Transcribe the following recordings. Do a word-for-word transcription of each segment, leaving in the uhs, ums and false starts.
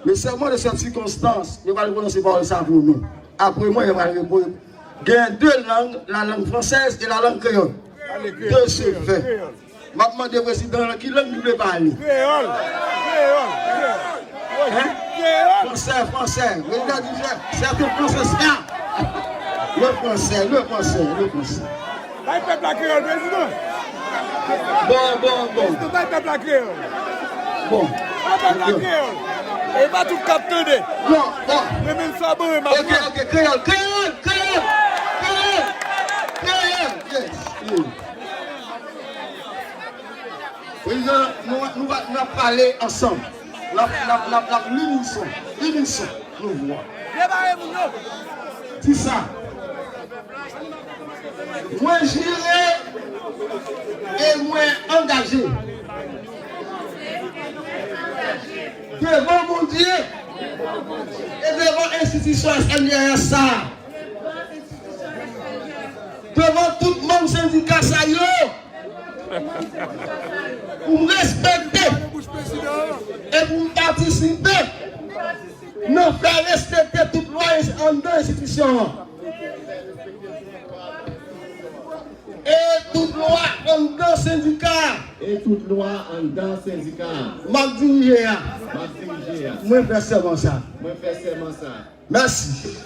Mais seulement de cette circonstance, yo pral pwononse pawòl sa pou nou. Apre mwen, yo pral reponn. Gen de lang, la langue française et la langue créole. De ce fait, m ap mande prezidan an ki lang li vle pale. Kreyòl! Kreyòl! Hein? Kreyòl! Français, français. Prezidan di c'est un français. Le français, le français, le français. Bay pèp la kreyòl, prezidan. Bon, bon, bon. Prezidan, bay pèp la kreyòl. Bon. Bay pèp la kreyòl. E pa tout k ap tande. Non, bon. Mwen menm sa, bon, mwen ap... Ok, ok, kreyòl, kreyòl, kreyòl, kreyòl, kreyòl, yes, yes. Prezidan, nou, nou va, n ap pale ansanm. N ap, n ap, n ap, n ap lini son, lini son, nou vwa. Debare moun yo. Di sa. Mwen jire e mwen angaje devan Bondye e devan enstitisyon S N D R S sa a, devan tout manm sendika sa yo, pou m respekte e pou m patisipe nan fè respekte tout lwa anndan enstitisyon an. E tout lwa anndan sendika. E tout lwa anndan sendika. M ap dirije a. M ap dirije a. Mwen fè sèman sa. Mwen fè sèman sa. Mèsi.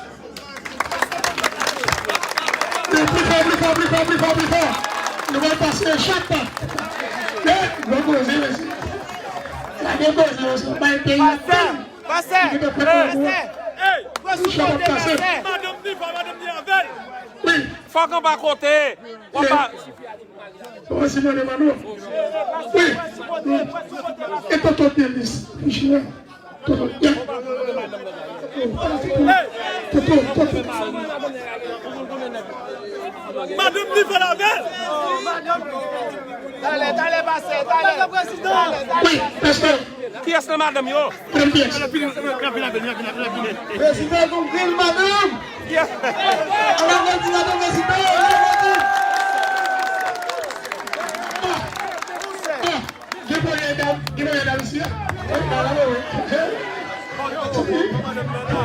Pli fò, pli fò, pli fò, pli fò, pli fò. Nou pral pase chak pa. Eh, bon koze, mesye. Lage koze, mesye. Bay peyi a tan. Pastè! Pastè! Pastè! Ey! Pastè! Madanm Niva, madanm ni avè l. Wi. Fòk anba kote. W ap ba... Fòk si mande Mano. Wi. E tonton Denis. Tonton, tonton. Madanm Niva avè l. Talè, talè, pastè, talè. Wi, pastè. Kiyès nan madanm yo? Prezidan Gonvil, madanm! Kiyès? Ala mwen di madanm prezidan, ala mwen di. Ah, ah, gen premyè dam, gen premyè dam isi a. Wi, ala mwen wi.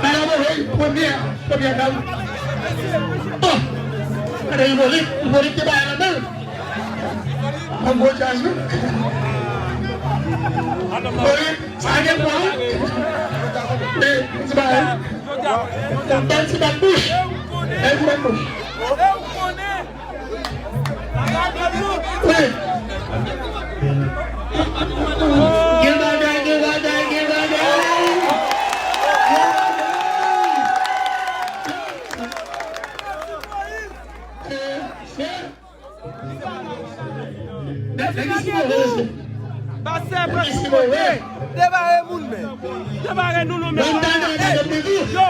Ala mwen wi, premyè, premyè dam. Oh, gade Ipolit, Ipolit te bay nan men. Yon gwo djaz wi. Ipolit. Sa gen pwa wi. Men, ti bagay. Bèl ti bat bouch. Bèl ti bat bouch. Wi. Gen bagay, gen bagay, gen bagay. Eh, eh. Pastè, pran sou kote. Debare moun men. Debare nou, nou men. Yo, yo,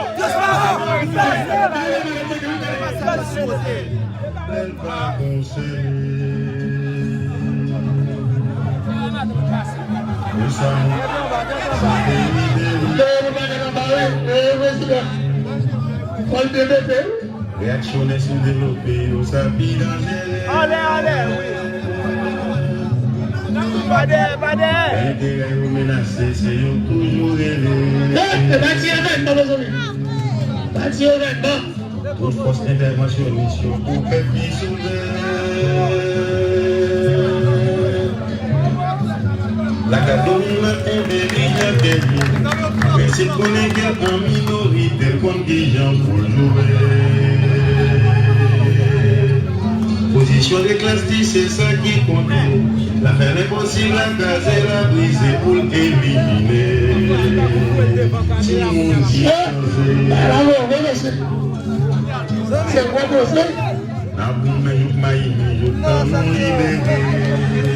Fò l devlope wi. Reyaksyonè sou devlope yo, sa pi danjere. Anlè, anlè, wi. Pa dèyè, pa dèyè. Enterè yo menase, se yo toujou rele. E, e pa ti evènman, mezanmi. Pa ti evènman. Tout fòs entèvansyonis yo pou pèp li sove. Lakay Domi maten, Beni Jantèli. Mesye konnen ke an minorite l konn kijan pou l jwe. Pozisyon de klas li se sa ki konte. L a fè lenposib, l a kraze, l a brize pou l elimine. Timoun ki chanje. Bravo, bon mesye. Se gwo koze. N ap goumen jouk mayi nou, jouk tan nou libere.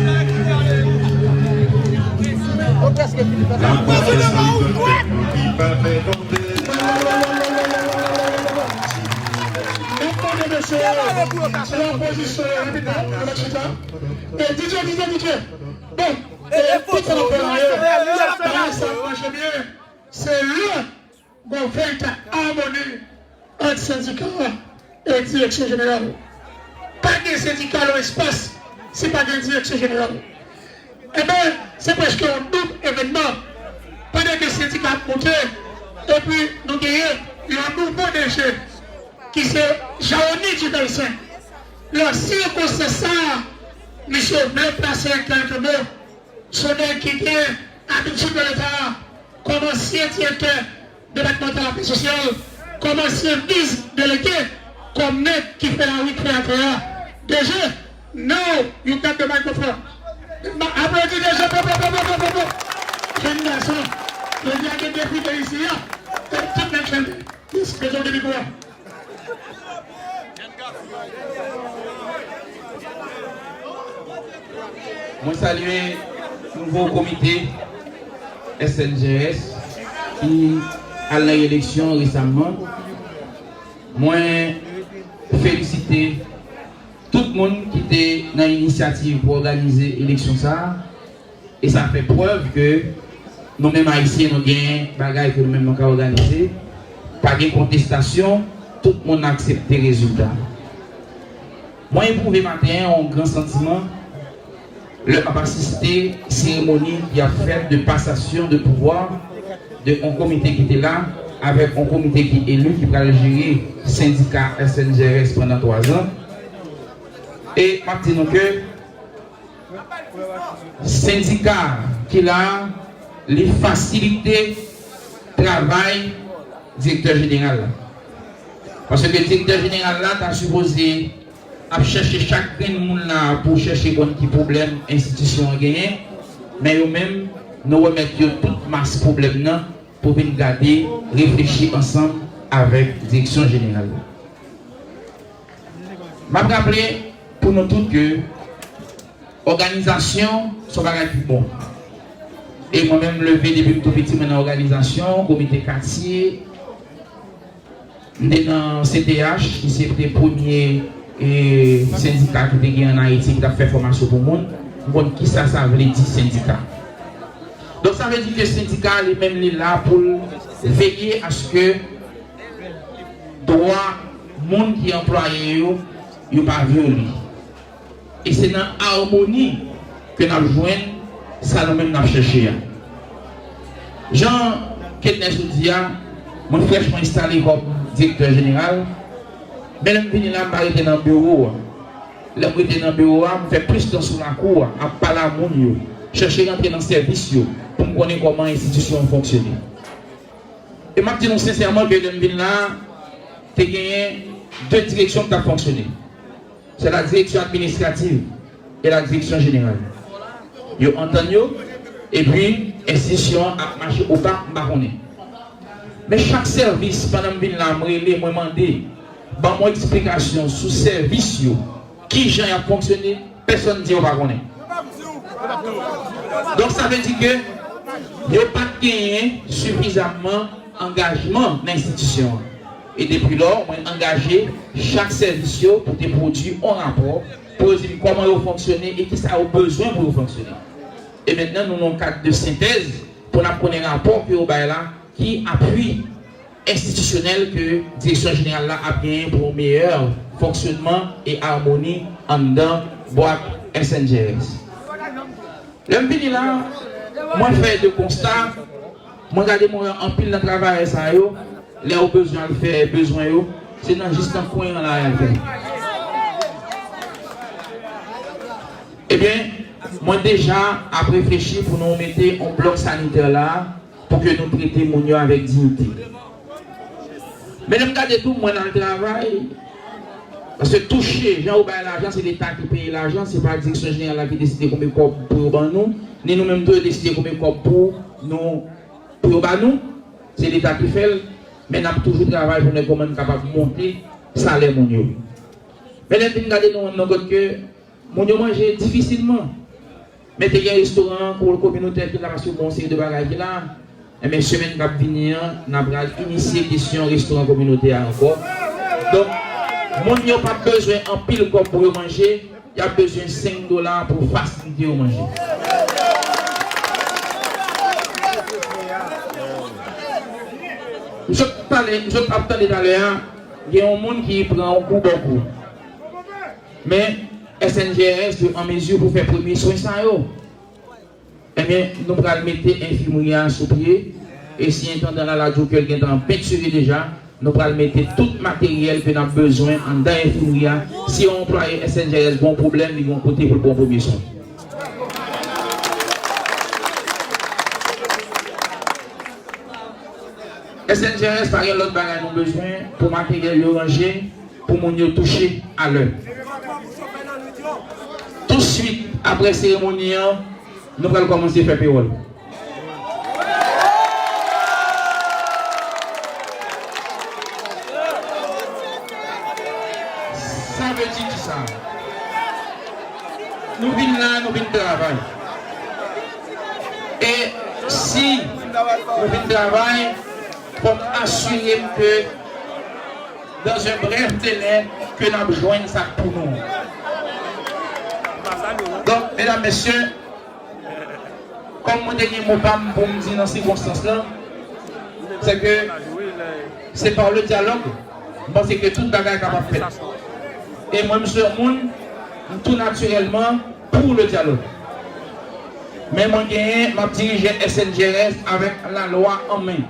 N ap goumen san li konn pèp nou ki pa fè tonbe. N ap mande mesye yo, se opozisyon yo, rapidman, nou mèt chita. E DJ, DJ, DJ. Bon, e tout sa n ap fè la yo, bagay sa ap mache byen. Se lè gon veritab amoni ant sendika e direksyon jeneral. Pa gen sendika nan espas si pa gen direksyon jeneral. Enben, se prèske yon doub evènman. Pandan ke sendika ap moute, epi nou genyen yon nouvo D G ki se Jaoni Duvelsen. Nan sikonstans sa a, misye vle plase kèlke mo sou nèg ki gen abitid nan Leta a, kòm ansyen direktè depatmantal afè sosyal, kòm ansyen vis delege, kòm nèg ki fè lari, ki fè atè a. D G, now you got the microphone. Aplodi D G, po, po, po. Jèn gason, jodi a gen depite isi a, tout nèg chante. Yes, D G, w gen mikwo a. Mwen salye nouvo komite S N G S ki al nan eleksyon resaman. Mwen felisite tout moun ki te nan inisyativ pou òganize eleksyon sa a. E sa fè prèv ke nou menm Ayisyen, nou gen bagay ke nou menm nou ka òganize. Pa gen kontestasyon, tout moun aksepte rezilta. Mwen epwouve maten an yon gran santiman lè m ap asiste seremoni ki ap fèt de pasasyon de pouvwa de yon komite ki te la avèk yon komite ki eli ki pral jere sendika S N G R S pandan twa zan. E m ap di nou ke sendika ki la a, li fasilite travay direktè jeneral la. Paske direktè jeneral la ta sipoze ap chèche chak grenn moun la pou chèche konn ki pwoblèm enstitisyon an genyen, men yo menm, nou remèt yo tout mas pwoblèm nan pou vin gade, reflechi ansanm avèk direksyon jeneral la. M ap raple pou nou tout ke òganizasyon se yon bagay ki bon. E mwen menm, m leve depi m tou piti, mwen nan òganizasyon, komite katye, m te nan C T H, ki se te premye, e, sendika ki te gen ann Ayiti, ki t ap fè fòmasyon pou moun. M konn kisa sa vle di sendika. Donk, sa vle di ke sendika, li menm, li la pou l veye aske dwa moun ki anplwaye yo, yo pa vyole. E se nan amoni ke n ap jwenn sa nou menm n ap chèche a. Jan Kednèso di a, mwen frèchman enstale kòm direktè jeneral, men lè m vini la, m pa rete nan biwo a. Lè m rete nan biwo a, m fè plis tan sou lakou a, ap pale a moun yo, chèche rantre nan sèvis yo, pou m konnen kòman enstitisyon an fonksyone. E m ap di nou sensèman ke lè m vin la a, te genyen de direksyon ki t ap fonksyone. Se la direksyon administrativ e la direksyon jeneral. Yo antann yo, epi enstitisyon an ap mache opa, m pa konnen. Men chak sèvis, pandan m vin la, m rele, mwen mande, ban m yon eksplikasyon sou sèvis yo, kijan y ap fonksyone, pèsonn di yo pa konnen. Donk, sa vle di ke yo pa t genyen sifizamman angajman nan enstitisyon an. E depi lò, mwen angaje chak sèvis yo pou te pwodui yon rapò, pou yo di m kòman yo fonksyone e kisa yo bezwen pou yo fonksyone. E mentnan, nou nan yon kad de sentèz pou n ap konnen rapò ke yo bay la, ki apui enstitisyonèl ke direksyon jeneral la ap genyen pou yon meyè fonksyonman e amoni anndan bwat S N G R S. Lè m vini la, mwen fè de konsta, mwen gade, mwen wè anpil nan travayè sa yo, lè yo bezwen al fè bezwen yo, se nan jis nan kwen an la y al fè. Ebyen, mwen deja ap reflechi pou nou mete yon blòk sanitè la, pou ke nou trete moun yo avèk diyite. Men lè m gade tou, mwen al travay, paske touche, jan yo bay lajan, se Leta ki peye lajan, se pa direksyon jeneral la ki deside konbyen kòb pou yo ban nou, ni nou menm tou yo deside konbyen kòb pou nou, pou yo ba nou, se Leta ki fè l, men n ap toujou travay pou nou wè kòman n kapab monte salè moun yo. Men lè n vin gade, nou rann nou kont ke moun yo manje difisilman. Men te gen restoran ko-, kominotè ki la, paske gen yon seri de bagay ki la. Enben, semèn k ap vini an, n ap pral inisye kesyon restoran kominotè a ankò. Donk, moun yo p ap bezwen anpil kòb pou yo manje, y ap bezwen senk dola pou fasilite yo manje. M sot pale, m sot ap tande talè a, gen yon moun ki pran yon kou bò kou. Men, S N G R S yo an mezi pou fè premye swen sa yo. Ebyen, nou pral mete enfimri a sou pye. E si entandan la, la di w ke l gentan pentire deja, nou pral mete tout materyèl ke n ap bezwen anndan enfimri a. Si yon anplwaye S N G R S gen yon pwoblèm, li gen yon kote pou l pran premye swen. S N G R S pa gen lòt bagay nou bezwen pou materyèl yo ranje, pou moun yo touche alè. Touswit apre seremoni an, nou pral kòmanse fè pewòl. Sa vle di kisa? Nou vin la, nou vin travay. E si nou vin travay, fò m asire m ke dans un bref délai ke n ap jwenn sa k pou nou. Donk, medam, mesye, kòm mwen te gen mo pa m pou m di nan sikonstans lan, se ke se pa le dyalòg, m panse ke tout bagay kapab fèt. E mwen, m se yon moun, m tou natirèlman pou le dyalòg. Men mwen genyen, m ap dirije S N G R S avèk lalwa an men.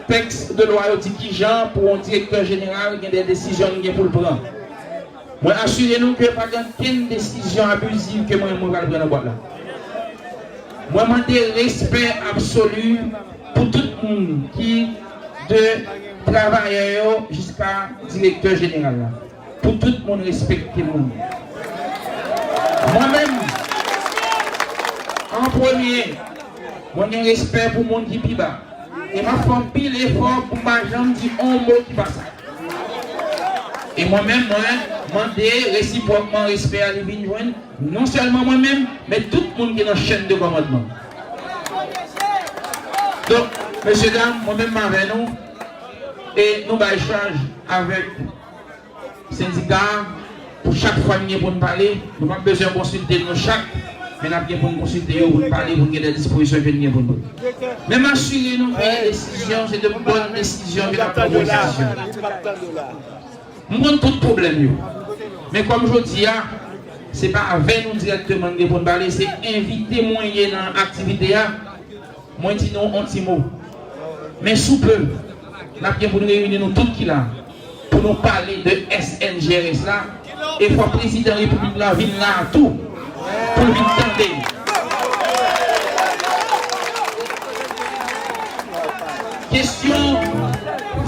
Tèks de lwa yo di kijan pou yon direktè jeneral gen de desizyon l gen pou l pran. Mwen asire nou ke pa gen okenn desizyon abiziv ke mwen, mwen pral pran nan bwat la. Mwen mande respè absoli pou tout moun ki de travayè yo jiska direktè jeneral la. Pou tout moun respekte moun. Mwen menm, an premye, mwen gen respè pou moun ki pi ba. E m ap fè anpil efò pou m pa janm di on mo ki pa sa. E mwen menm, mwen mande resipwòkman respè a li vin jwenn non sèlman mwen menm, men tout moun ki nan chèn de kòmandman. Donk, mesye dam, mwen menm m avè nou, e nou bay chaj avèk sendika a, pou chak fwa n gen pou n pale, nou p ap bezwen konsilte nou chak, men n ap gen pou n konsilte yo, pou n pale, pou n gen de dispozisyon ke n gen pou n pran. Men m asire nou ke desizyon, se de bòn desizyon ke n ap pran, bòn desizyon. M konn tout pwoblèm yo. Men kòm jodi a, se pa avè nou dirèkteman n gen pou n pale, se envite mwen ye nan aktivite a. Mwen di nou on ti mo. Men sou pe, n ap gen pou n reyini nou tout ki la, pou nou pale de S N G R S la, e fò prezidan repiblik la vin la tou, pou l vin tande. Kesyon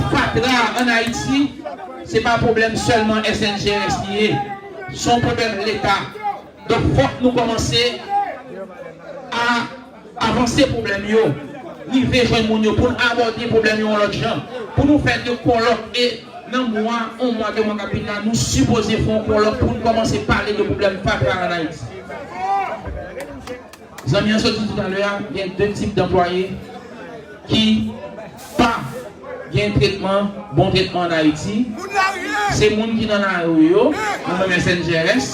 fatra ann Ayiti, se pa pwoblèm sèlman S N G R S li ye, se yon pwoblèm Leta. Donk, fòk nou kòmanse a avanse pwoblèm yo, rive jwenn moun yo pou n abòde pwoblèm yo yon lòt jan, pou nou fè de kòlòk e nan mwa, yon mwa, de mwa k ap vin la, nou sipoze fè yon kòlòk pou n kòmanse pale de pwoblèm fatra ann Ayiti. Zanmi an sot di toutalè a, gen de tip d anplwaye ki pa gen tretman, bon tretman ann Ayiti. Se moun ki nan lari yo, nou menm S N G R S,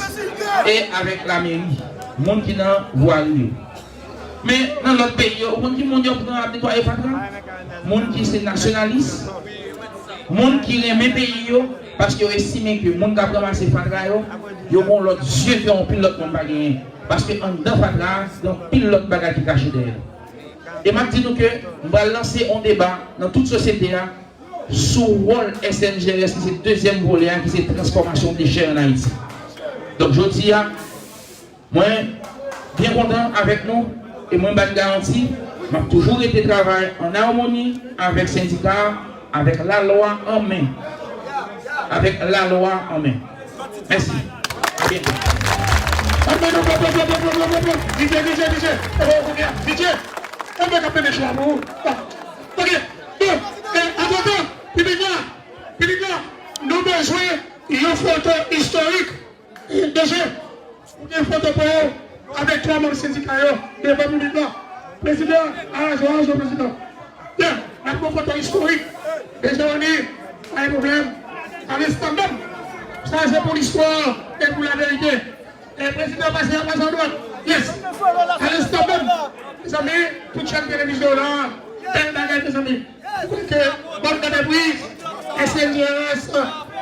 e avèk lameri, moun ki nan vwari yo. Men nan lòt peyi yo, ou konn ki moun yo pran ap netwaye fatra? Moun ki se nasyonalis, moun ki renmen peyi yo, paske yo estime ke moun k ap ranmase fatra yo, yo gen yon lòt zye ke anpil lòt moun pa genyen. Paske anndan fatra a, gen anpil lòt bagay ki kache dèyè l. E m ap di nou ke m pral lanse yon deba nan tout sosyete a sou wòl S N G R S ki se dezyèm volè a, ki se transfòmasyon dechè ann Ayiti. Donk, jodi a, mwen byen kontan avèk nou e mwen ba n garanti, m ap toujou rete travay ann amoni avèk sendika a, avèk lalwa an men. Avèk lalwa an men. Mèsi. A byento. Ann ban nou plen, plen, plen, plen, plen, plen, plen. D J, D J, D J. Ewo, kounye a, D J. Ann ban k ap mennen cho a pou ou. Bon. Ok. Bon. E, antretan, piblik la, piblik la, nou bezwen yon foto istorik. D J, ou gen foto pa w avèk twa manm sendika yo devan piblik la. Prezidan, araje w, araje w, prezidan. Byen, n ap pran foto istorik. Deja w ni, pa gen pwoblèm. Al estan menm. Sa se pou listwa e pou laverite. E prezidan pase a, pase a dwat. Yes. Al estan menm. Mezanmi, tout chèn televizyon la, bèl bagay, mezanmi. Ou kwè ke bòn antrepriz, S N G R S,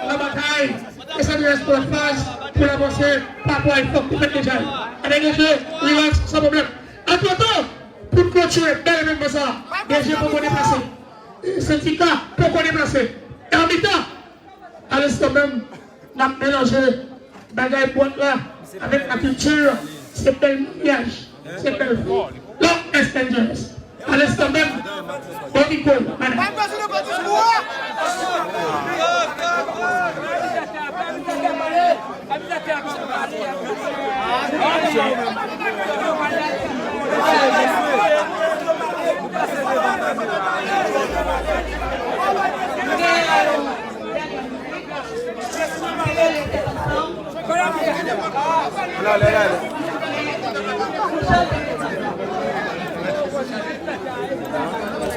Labatay, S N G R S Pòtfaz, T Pou n avanse pa rapò a efò k te fèt deja yo. Ann degaje, relax, san pwoblèm. Antretan, pou n klotire bèl evènman sa a, D G poko deplase. Sendika poko deplase. E an mitan, alenstan menm, n ap melanje bagay bwat la avèk lakilti. Se bèl maryaj, se bèl fèt. Love is dangerous. Alenstan menm, bon mikwo, madanm.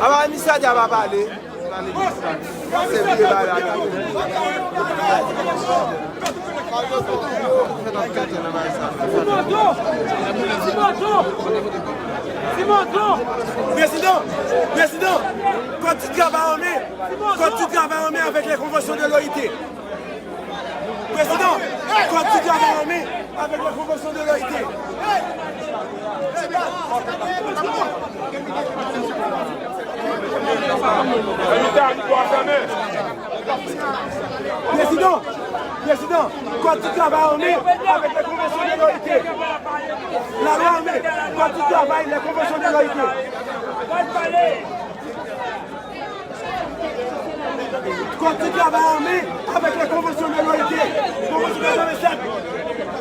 Aba misye a di a pa pale. Se vye bagay la. Prezidan, prezidan, kòd di travay ame, kòd di travay ame avèk lè konvansyon de l'O I T. Prezidan, kòd di travay ame avèk lè konvansyon de l'O I T. Prezidan, prezidan, kòd di travay ame avèk lè konvansyon de l'O I T. Lalwa ame, kòd di travay lè konvansyon de l'O I T. Kòd di travay ame avèk lè konvansyon de l'O I T. Konvansyon katrevennsèt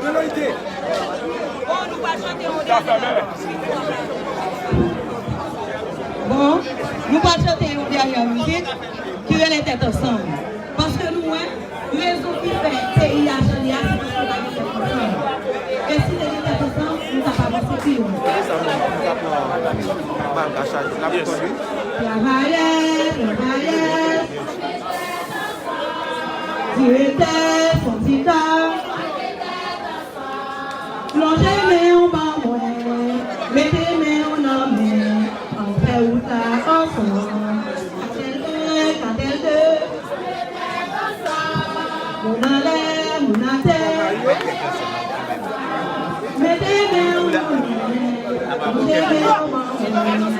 de l'O I T. Bon, nou pral chante yon dènyè mizik ki rele Tèt Ansanm. Paske nou wè, rezon ki fè peyi a chanje a, se paske pa gen tèt ansanm. E si te gen tèt ansanm, nou t ap avanse pi lwen. Travayè, travayè, direktè sendika, lonje men w ban mwen, mete men w nan men, ann fè wout la ansanm. Katèl en, katèl de. Moun anlè, moun atè. Mete men w nan men, mete men w nan men,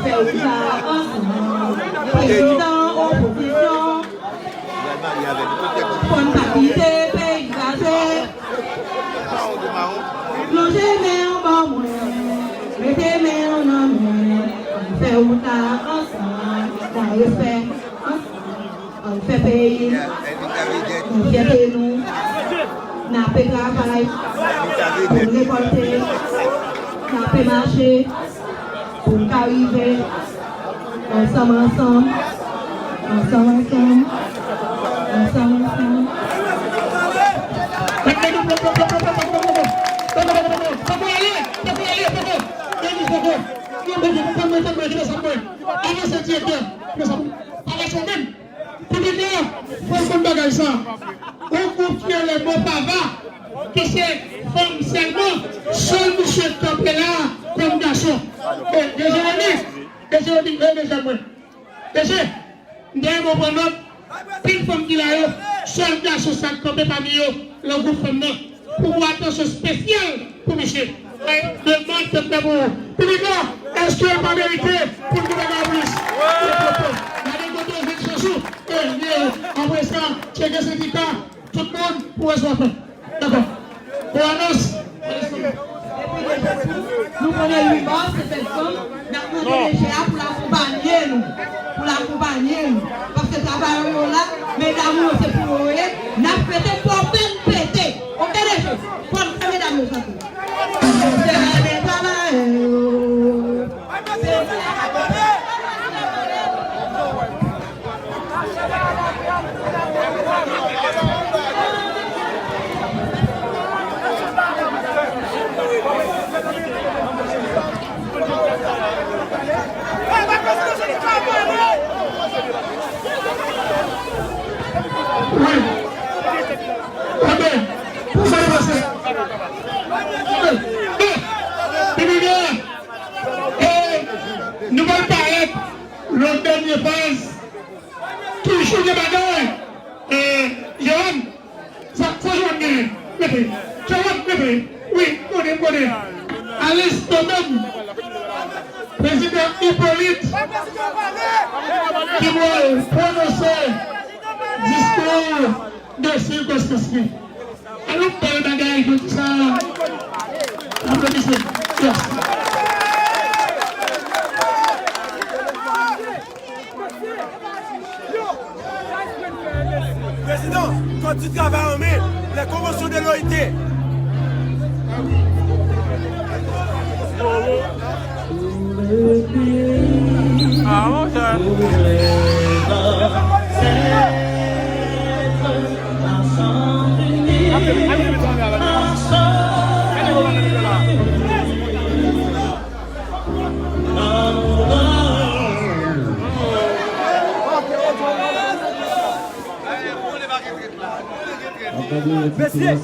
fè wout la ansanm. Prezidan opozisyon, fò n pa kite peyi kraze. Lonje men w ban mwen, mete men w nan men, ann fè wout la ansanm, nan respè, ansanm. Ann fè peyi nou, fyète nou. N ape travay pou n rekòlte. N ape mache pou n ka rive. Ansanm, ansanm. Ansanm, ansanm. Ansanm, ansanm. Avanse, direktè. Avanse menm. Pou kounye a, fò l konn bagay sa. Yon gwoup ki rele Mopava, ke se fanm sèlman, sèl misye k kanpe la a kòm gason. E, D G Rony, D G Rony, e, D G mwen. D G, m ta renmen w pran nòt, pil fanm ki la yo, sèl gason sa k kanpe pami yo, nan gwoup fanm nan. Pou yon atansyon espesyal pou misye. Demann pèp la pou ou. Piblik la, èske yo pa merite pou n gen bagay plis? Gade kote w jwenn chans ou. E, e, apre sa, tcheke sendika, tout moun pou resevwa fanm. Dakò. Pou anons. Depi de jou, nou konnen Louis Bas se fèt fanm. N ap mande D G a pou l akonpanye nou, pou l akonpanye nou, paske travayè yo la, medam yo se pou yo ye, n ap pete, fò fè n pete, oke D G, fò n fè medam yo chante. Se travayè yo, se Wi. Oke. Pou sa yo pase. Oke. Bon. Kounye a, e, nou pral parèt lòt dènye faz. Toujou gen bagay. E, Johan, sa, sa Johan genyen? Mete. Menm Prezidan Hyppolite ki pral pwononse diskou de sikonstans li. Ann nou bèl bagay pou sa. Aplodisman. Yes. Président, code du travail en main, les conventions de l'O I T. Ah, mon cher. Mesye!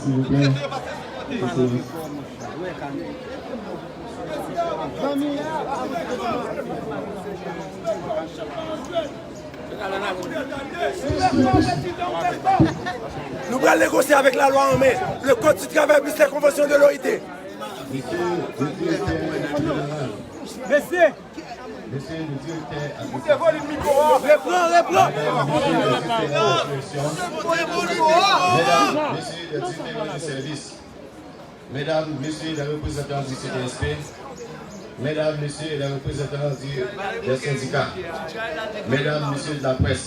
Nou pral negosye avèk lalwa an men, le code du travail plus les conventions de l'O I T. Mesye, Mesye le direktè administratif. Repran, repran. Medam, mesye le direktè de sèvis. Medam, mesye le reprezantan di C T S P. Medam, mesye le reprezantan di, de sendika. Medam, mesye de la près.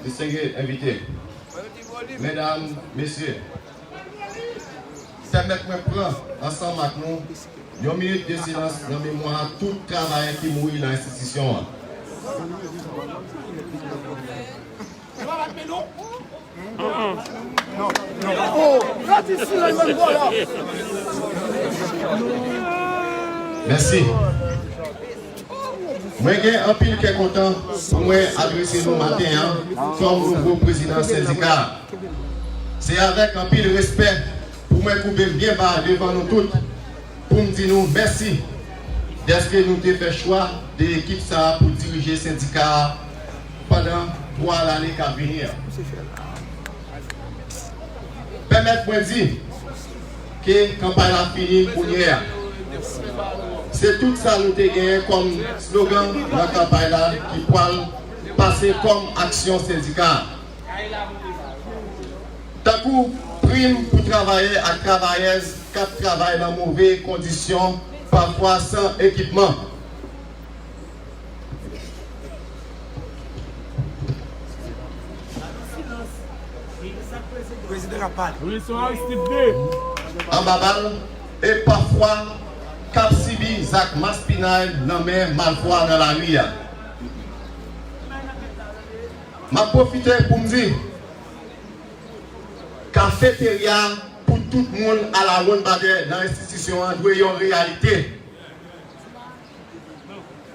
Distenge envite. Medam, mesye, pèmèt mwen pran ansanm ak nou yon minit de silans nan memwa tout travayè ki mouri nan enstitisyon an. Mèsi. Mwen gen anpil kè kontan pou mwen adrese nou maten an kòm nouvo prezidan sendika a. Se avèk anpil respè pou mwen koube m byen ba devan nou tout pou m di nou mèsi dèske nou te fè chwa de ekip sa a pou dirije sendika a pandan twa lane k ap vini an. Pèmèt mwen di ke kanpay la fini kounye a. Se tout sa nou te genyen kòm slogan nan kanpay la ki pral pase kòm aksyon sendika a. Tankou prim pou travayè ak travayèz k ap travay nan move kondisyon, pafwa san ekipman. Prezidan ap pale. Wilson Aristide de. Anba bal, e pafwa k ap sibi zak maspinay nan men malfwa nan lari a. M ap pwofite pou m di, kafeterya pou tout moun alawonnbadè nan enstitisyon an dwe yon reyalite.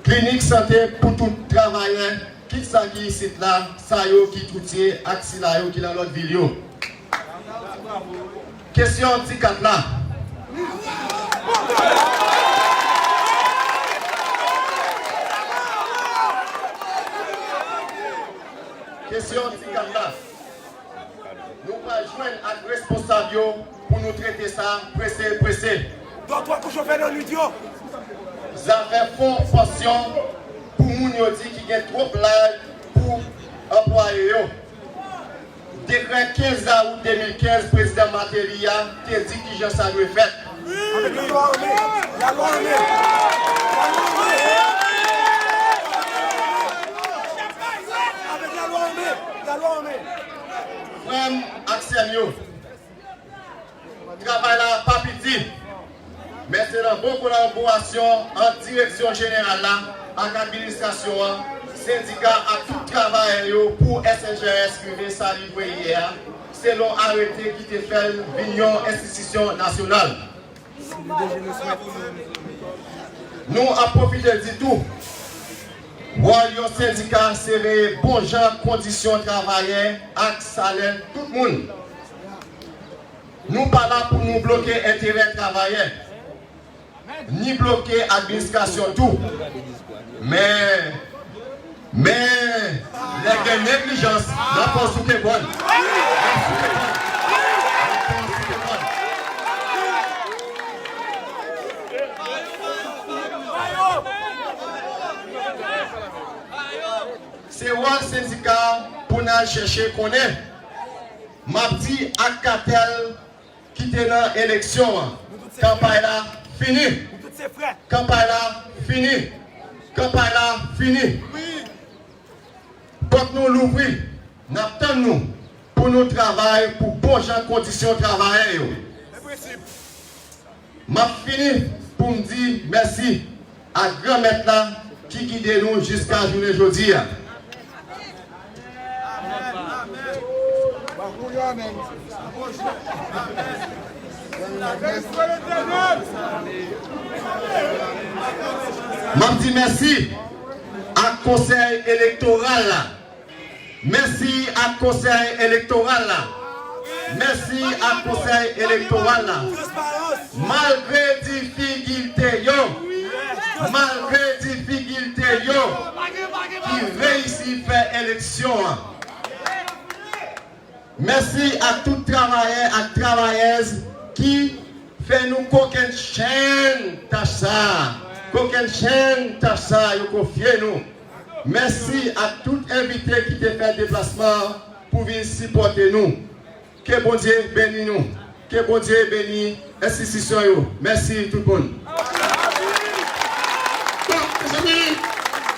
Klinik sante pou tout travayè, kit sa ki isit la, sa yo ki Toutye ak sila yo ki nan lòt vil yo. Kesyon ti kat la. Kesyon ti kat la. Nou pral jwenn ak responsab yo pou nou trete sa prese, prese. Dòtwa kou chofè nan nwit yo. Zafè fon pansyon pou moun yo di ki gen twòp laj pou anplwaye yo. Dekrè kenz awout de mil kenz prezidan Martelly a te di kijan sa dwe fèt. Avèk lalwa an men, lalwa an men, lalwa an men. Avèk lalwa an men, lalwa an men. Frè m ak sè m yo, travay la pa piti, men se nan bon kolaborasyon ant direksyon jeneral la ak administrasyon an, sendika ak tout travayè yo pou S N J S rive sa li dwe ye a, selon arete ki te fè l vin yon enstitisyon nasyonal. Nou ap pwofite di tou, wòl yon sendika se veye bon jan kondisyon travayè ak salè tout moun. Nou pa la pou nou bloke enterè travayè, ni bloke administrasyon tou. Men, men, lè gen neglijans, n ap pran souke bòn. N ap souke bòn. N ap pran souke bòn. Se wòl sendika pou n al chèche konnen. M ap di ak katèl ki te nan eleksyon an, kanpay la fini. Kanpay la fini. Kanpay la fini. Pòt nou louvri. N ap tann nou pou nou travay pou bon jan kondisyon travayè yo. M ap fini pou m di mèsi ak Granmèt la ki gide nou jiska jounen jodi a. M ap di mèsi ak Konsèy Elektoral la. Mèsi ak Konsèy Elektoral la. Mèsi ak Konsèy Elektoral la. Malgre difikilte yo, malgre difikilte yo, ki reyisi fè eleksyon an. Mèsi ak tout travayè ak travayèz ki fè nou kokennchenn tach sa a. Kokennchenn tach sa a yo konfye nou. Mèsi ak tout envite ki te fè deplasman an pou vin sipòte nou. Ke Bondye beni nou. Ke Bondye beni enstitisyon yo. Mèsi tout moun. Bon, mezanmi,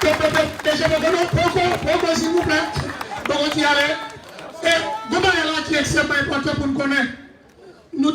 pe, pe, pe, pe, je poko non, poko, poko, silvouplè. Poko ki ale. E, gon bagay la ki ekstrèmman enpòtan pou n konnen. Nou te